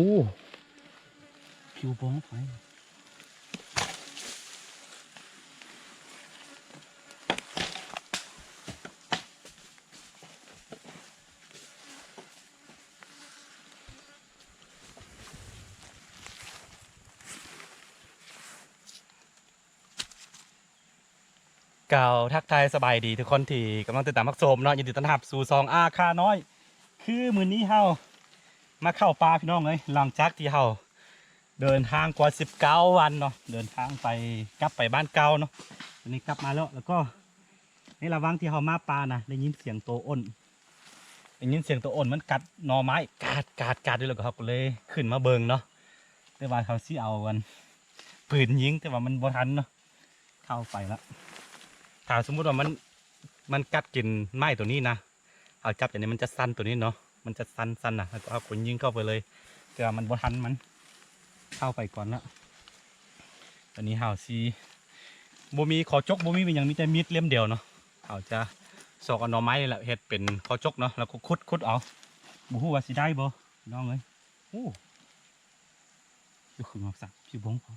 ໂອ້ ຜິວບົງໄຟ. ກ່າວທັກທາຍສະບາຍດີທຸກຄົນທີ່ກຳລັງຕິດຕາມຮັບຊົມເນາະ, ຍິນດີຕ້ອນຮັບສູ່ຊ່ອງອາຄານ້ອຍ. ຄືມື້ນີ້ເຮົາມາເຂົ້າປ່າພີ່ນ້ອງເອີຍ, ຫຼັງຈາກທີ່ເຮົາເດີນທາງກວ່າສິບເກົ້າວັນເນາະ, ເດີນທາງໄປ ກັບໄປບ້ານເກົ່າເນາະ, ຕອນນີ້ກັບມາແລ້ວ. ແລ້ວກໍໃນລະຫວ່າງທີ່ເຮົາມາປ່ານະ ໄດ້ຍິນສຽງໂຕອົນ, ໄດ້ຍິນສຽງໂຕອົນມັນກັດໜໍ່ໄມ້ ກາດ ກາດ ກາດຢູ່, ແລ້ວກໍເຮົາກໍເລີຍຂຶ້ນມາເບິ່ງເນາະ. ແຕ່ວ່າເຮົາຊິເອົາອັນ ປືນຍິງ ແຕ່ວ່າມັນບໍ່ທັນເນາະ. ເຂົ້າໄປລະ ຖ້າສົມມຸດວ່າມັນ ມັນກັດກິນໄມ້ໂຕນີ້ນະ, ເຮົາຈັບຢ່າງນີ້ມັນຈະສັ່ນໂຕນີ້ເນາະ, ມັນຈະສັ່ນໆນະ, ແລ້ວກໍເຮົາກໍຍິງເຂົ້າໄປເລີຍ, ແຕ່ວ່າມັນບໍ່ທັນ, ມັນເຂົ້າໄປກ່ອນລະ. ຕອນນີ້ເຮົາຊິ ບໍ່ມີຄໍຈົກ ບໍ່ມີຫຍັງ, ມີແຕ່ມີດເຫຼັ້ມດຽວເນາະ. ເຮົາຈະຊອກເອົາໜໍ່ໄມ້ນີ້ແຫຼະ ເຮັດເປັນຄໍຈົກເນາະ, ແລ້ວກໍຂຸດ ຂຸດເອົາ. ບໍ່ຮູ້ວ່າຊິໄດ້ບໍ່ ພີ່ນ້ອງເອີຍ. ໂອ້ ຢູ່ເຄິ່ງຮອກສັກ ຢູ່ບົງພໍ.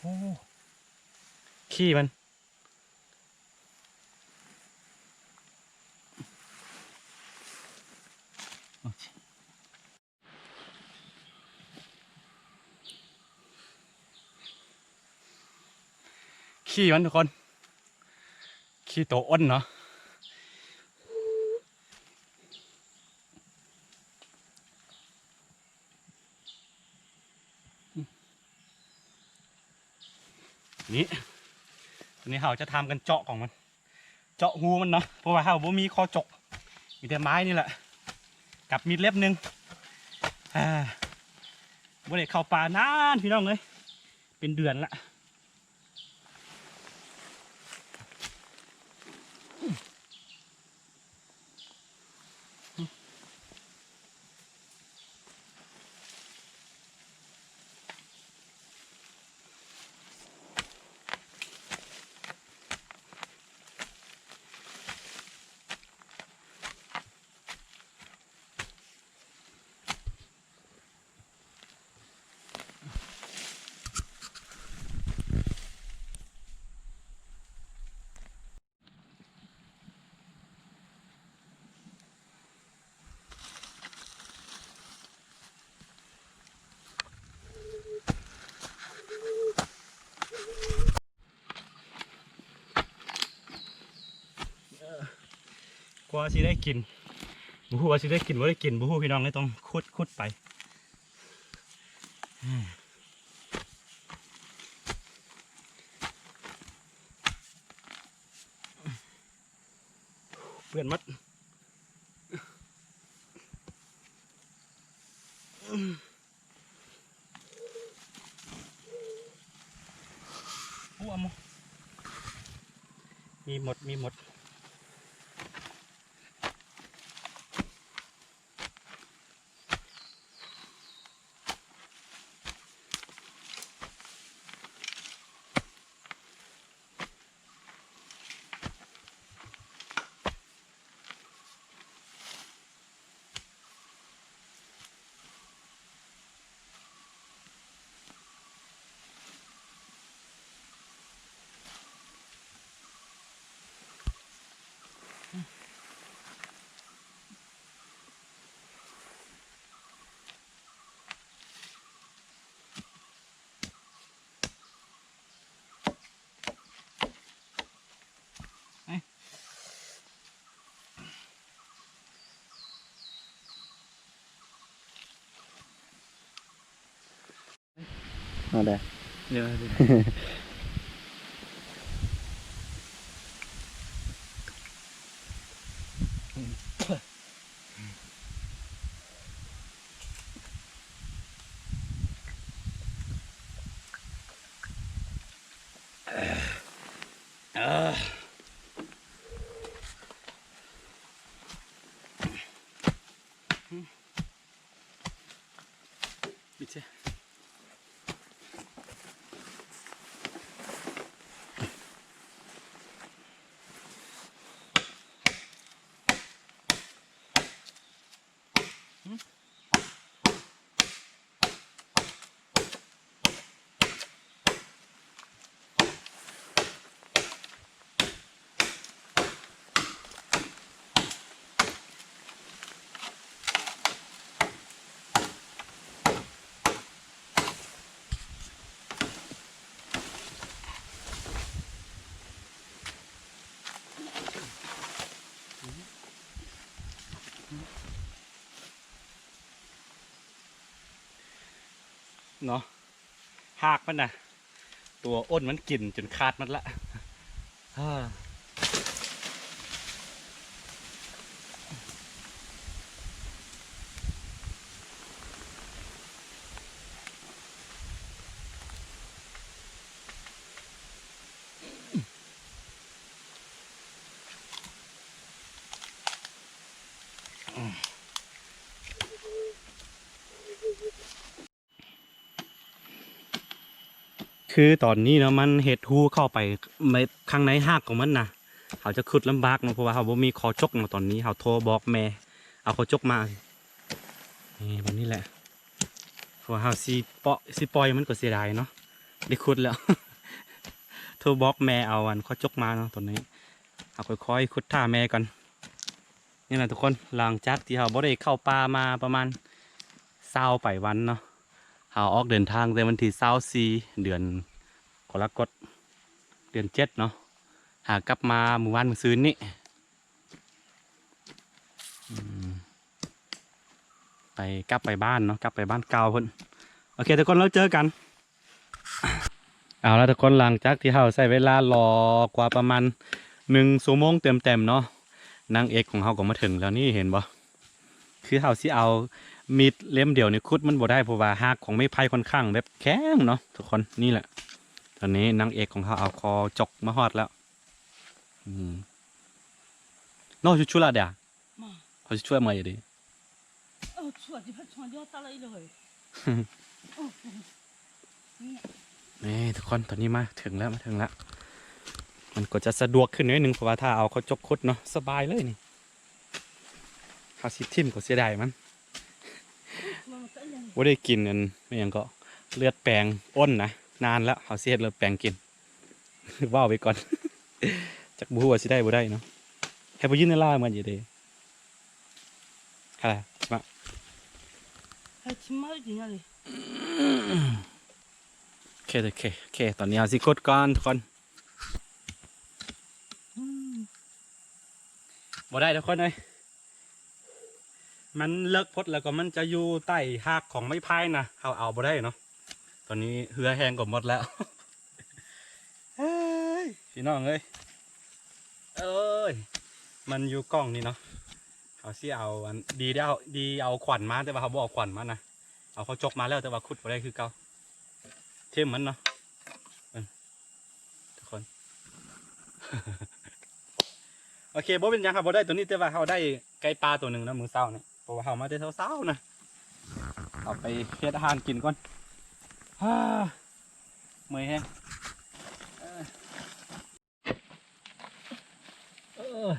ໂອ້ ຂີ້ມັນ ໂອເຄ. ຂີ້ມັນທຸກຄົນ, ຂີ້ໂຕອົນເນາະ. ນີ້ ຕອນນີ້ເຮົາຈະທຳການເຈາະຂອງມັນ. ເຈາະຮູມັນເນາະ, ເພາະວ່າເຮົາບໍ່ມີຄໍຈົກ, ມີແຕ່ໄມ້ນີ້ແຫຼະ ກັບມີດເຫຼັ້ມໜຶ່ງ. ອ່າ ບໍ່ໄດ້ເຂົ້າປ່ານານພີ່ນ້ອງເອີຍ, ເປັນເດືອນລະ. ກວ່າຊິໄດ້ກິນ ບໍ່ຮູ້ວ່າຊິໄດ້ກິນບໍ່ໄດ້ກິນ ບໍ່ຮູ້ພີ່ນ້ອງເອີຍ, ຕ້ອງຂຸດ ຂຸດໄປ. ເປື້ອນໝົດ. ໂອ້ ເອົາໝົດ ມີໝົດ ມີໝົດ. ເອົາໄດ້ ເດີ. ບິດເຊ. ເນາະ ຮາກມັນນະ ຕົວອ້ນມັນກິນຈົນຂາດໝົດລະ. ຄືຕອນນີ້ເນາະ ມັນເຮັດຮູເຂົ້າໄປ ໄປຂ້າງໃນຮາກຂອງມັນນະ. ເຮົາຈະຂຸດລຳບາກເນາະ ເພາະວ່າເຮົາບໍ່ມີຄໍຈົກເນາະ. ຕອນນີ້ເຮົາໂທບອກແມ່ເອົາຄໍຈົກມາ ນີ້ ແບບນີ້ແຫຼະ ເພາະວ່າເຮົາຊິເປາະ ຊິປ່ອຍມັນກໍເສຍດາຍເນາະ ໄດ້ຂຸດແລ້ວ. ໂທບອກແມ່ເອົາອັນຄໍຈົກມາເນາະ. ຕອນນີ້ເຮົາຄ່ອຍໆຂຸດຖ້າແມ່ກ່ອນ. ນີ້ນະທຸກຄົນ ຫຼັງຈາກທີ່ເຮົາບໍ່ໄດ້ເຂົ້າປ່າມາປະມານຊາວປາຍວັນເນາະ, ເຮົາອອກເດີນທາງແຕ່ວັນທີຊາວສີ່ ເດືອນກໍລະກົດ ເດືອນເຈັດເນາະ, ຫາກັບມາມື້ວານມື້ຊືນນີ້ ອືມ ໄປ ກັບໄປບ້ານເນາະ, ກັບໄປບ້ານເກົ່າເພິ່ນ. ໂອເຄ ທຸກຄົນ ແລ້ວເຈີກັນ. ເອົາລະທຸກຄົນ ຫຼັງຈາກທີ່ເຮົາໃຊ້ເວລາລໍກວ່າປະມານໜຶ່ງຊົ່ວໂມງເຕັມໆເນາະ, ນາງເອກຂອງເຮົາກໍມາເຖິງແລ້ວນີ້ ເຫັນບໍ່? ຄືເຮົາຊິເອົາມີດເຫຼັ້ມດຽວນີ້ຂຸດມັນບໍ່ໄດ້ ເພາະວ່າຮາກຂອງໄມ້ໄຜ່ຄ່ອນຂ້າງແບບແຂງເນາະທຸກຄົນ. ນີ້ແຫຼະ ຕອນນີ້ນາງເອກຂອງເຮົາເອົາຄໍຈົກມາຮອດແລ້ວ. ອືມ No, yo chulo de. Ma. Yo chulo mai de. Oh, chulo de, chulo de, ta la ilo. ນີ້ທຸກຄົນ ຕອນນີ້ມາເຖິງແລ້ວ ມາເຖິງແລ້ວ. ມັນກໍຈະສະດວກຂຶ້ນໜ້ອຍໜຶ່ງ ເພາະວ່າຖ້າເອົາເຂົ້າຈົກຂຸດເນາະ ສະບາຍເລີຍນີ້. ເຮົາຊິຖິ້ມກໍເສຍດາຍມັນ. ບໍ່ໄດ້ກິນອັນ ແມ່ນຫຍັງເກາະ ເລືອດແປງອົ້ນນະ ນານແລ້ວ. ເຮົາຊິເຮັດເລືອດແປງກິນ. ເວົ້າໄປກ່ອນ ຈັກບໍ່ຮູ້ວ່າຊິໄດ້ບໍ່ໄດ້ເນາະ. ໃຫ້ຜູ້ຍິງລາວເໝືອນຢູ່ເດ້. ຮະ ມາ ໃຫ້ຊິມາກິນເລີຍ. ໂອເຄ ໂອເຄ ໂອເຄ ຕອນນີ້ເຮົາຊິຂຸດກ່ອນທຸກຄົນ. ອືມ ບໍ່ໄດ້ທຸກຄົນເອີຍ. ມັນເລິກໂພດ ແລ້ວກໍມັນຈະຢູ່ໃຕ້ຮາກຂອງໄມ້ໄຜ່ນະ ເຮົາເອົາບໍ່ໄດ້ເນາະ. ຕອນນີ້ເຫື່ອແຮງກໍໝົດແລ້ວ. ເຮີ້ຍ ພີ່ນ້ອງເອີຍ ເອີຍ ມັນຢູ່ກ້ອງນີ້ເນາະ. ເຮົາຊິເອົາອັນ ດີແລ້ວ ດີເອົາຂວັນມາ ແຕ່ວ່າເຮົາບໍ່ເອົາຂວັນມານະ. ເອົາເຂົ້າຈົກມາແລ້ວ ແຕ່ວ່າຂຸດບໍ່ໄດ້ຄືເກົ່າ. ຖິ້ມມັນເນາະ ເອີ ທຸກຄົນ. ໂອເຄ ບໍ່ເປັນຫຍັງ ເຮົາບໍ່ໄດ້ໂຕນີ້ ແຕ່ວ່າເຮົາໄດ້ໄກ່ປ່າໂຕໜຶ່ງເນາະ ມື້ເຊົ້ານີ້ ເພາະວ່າເຮົາມາແຕ່ເຊົ້າໆນະ. ເອົາໄປເຮັດອາຫານກິນກ່ອນ. ເມື່ອຍແຮງ. ເອີ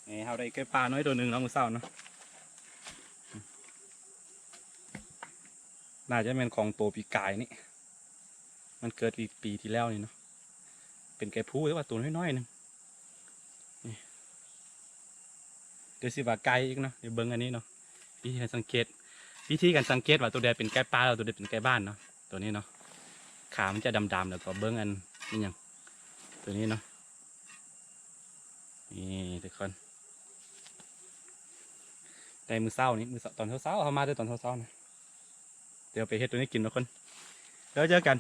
ນີ້ເຮົາໄດ້ໄກ່ປ່ານ້ອຍໂຕໜຶ່ງເນາະ ມື້ເຊົ້າເນາະ. ໜ້າຈະແມ່ນຂອງໂຕປີກາຍນີ້ ມັນເກີດປີ ປີທີ່ແລ້ວນີ້ເນາະ. ເປັນໄກ່ພູ ແຕ່ວ່າໂຕນ້ອຍໆໜຶ່ງ. ນີ້ ດຽວຊິວ່າໄກ່ອີກເນາະ. ດຽວເບິ່ງອັນນີ້ເນາະ ວິທີການສັງເກດ ວິທີການສັງເກດວ່າໂຕໃດເປັນໄກ່ປ່າ ແລ້ວໂຕໃດເປັນໄກ່ບ້ານເນາະ. ໂຕນີ້ເນາະ ຂາມັນຈະດຳໆ ແລ້ວກໍເບິ່ງອັນ ອີຫຍັງ ໂຕນີ້ເນາະ. ນີ້ທຸກຄົນ ໄດ້ມື້ເຊົ້ານີ້ ມື້ເຊົ້າ ຕອນເຊົ້າໆ ເຮົາມາແຕ່ຕອນເຊົ້າໆນະ. ດຽວໄປເຮັດໂຕນີ້ກິນທຸກຄົນ ແລ້ວເຈີກັນ.